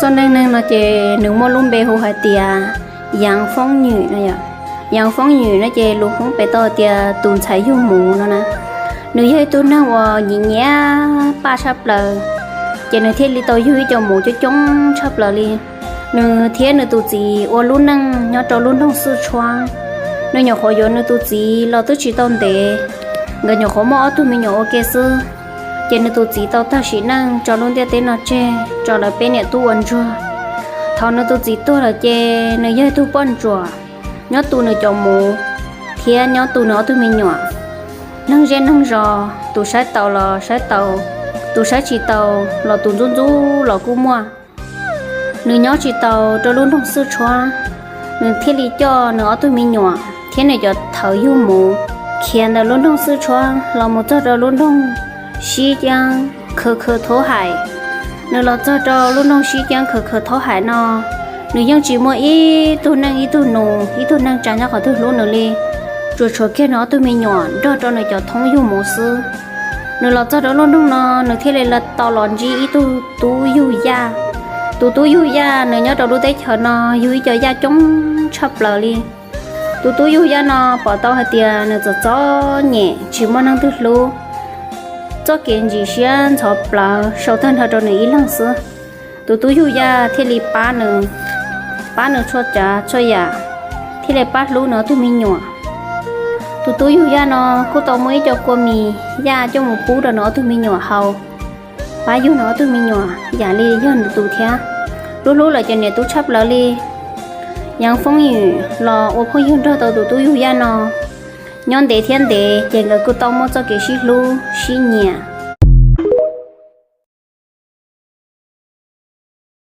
Txoj neej neeg no ces nws muaj lub npe hu hais tias Yaav Foob Nyim no yom. Yaav Foob Nyim no ces lus Hmoob piv tau tias tus ntxhais yug muv no na. Nws yog ib tug neeg uas nyiam nyiam paj tshaj plaws, ces nws thiaj li tau yug ib co muv coob coob tshaj plaws li. Nws thiab nws tus txiv ua lub neej nyob rau lub nroog Xwj Tshuab. Nws nyuam qhuav yuav nws tus txiv los twb tsis tau ntev, nkawd nyuam qhuav muaj ob tug me nyuam ua ke xwb, ces nws tus txiv tau tag sim neej tso lub ntiaj teb no tseg tso lawv peb niam tub ua ntsuag. Thaum nws tus txiv tuag lawm ces nws yog ib tug poj ntsuam, nyob tu nws cov muv thiab nyob tu nws ob tug me nyuam. Neeg zej neeg zos, tus saib taus los saib taus, tus saib tsis taus los tus ntxub ntxub los kuj muaj. Nws nyob tsis taus rau lub nroog Xwj Tshuab, nws thiaj li coj nws ob tug me nyuam thiab nws cov thawv yug muv khiav ntawm lub nroog Xwj Tshuab los mus txog rau lub nroog Sib Ceeb Khawv Khaws Thaub Hais. Nws los txog rau lub nroog Sib Ceeb Khawv Khaws Thaub Hais no, nws yeej tsis muaj ib tug neej ib tug nus ib tug neej tsa nyob qhov twg hlub nws li, tsuas tshuav kiag nws ob tug me nyuam nrog rau nws cov thoob yug muv xwb. Nws los txog rau lub nroog no, nws thiaj li tau los ntsib ib tug tub yug yaj. Tus tub yug yaj nws nyob rau lub teb chaws no yug ib co yaj coob tshaj plaws li. Tus tub yug yaj no pom tau hais tias nws txom txom nyem tsis muaj neeg twg hlub, txoj kev ntsim siab ntxhov plawv sau tag nrho rau nws ib leeg xwb. Tus tub yug yaj thiaj li pab nws, pab nws txhua tsav txhua yam, thiaj li pab hlub nws ob tug me nyuam. Tus tub yug yaj no kuj tau muab ib co kua mis yaj coj mus pub rau nws ob tug me nyuam haus, pab yug nws ob tug me nyuam yam li yog nws tus thiab. Hlub hlub lawv cov niam tub tshaj plaws li. Yaav Foob Nyim los ua phooj ywg nrog tau tus tub yug yaj no nyob ntev thiab ntev, ces nkawd kuj tau muaj txoj kev sib hlub sib nyiam.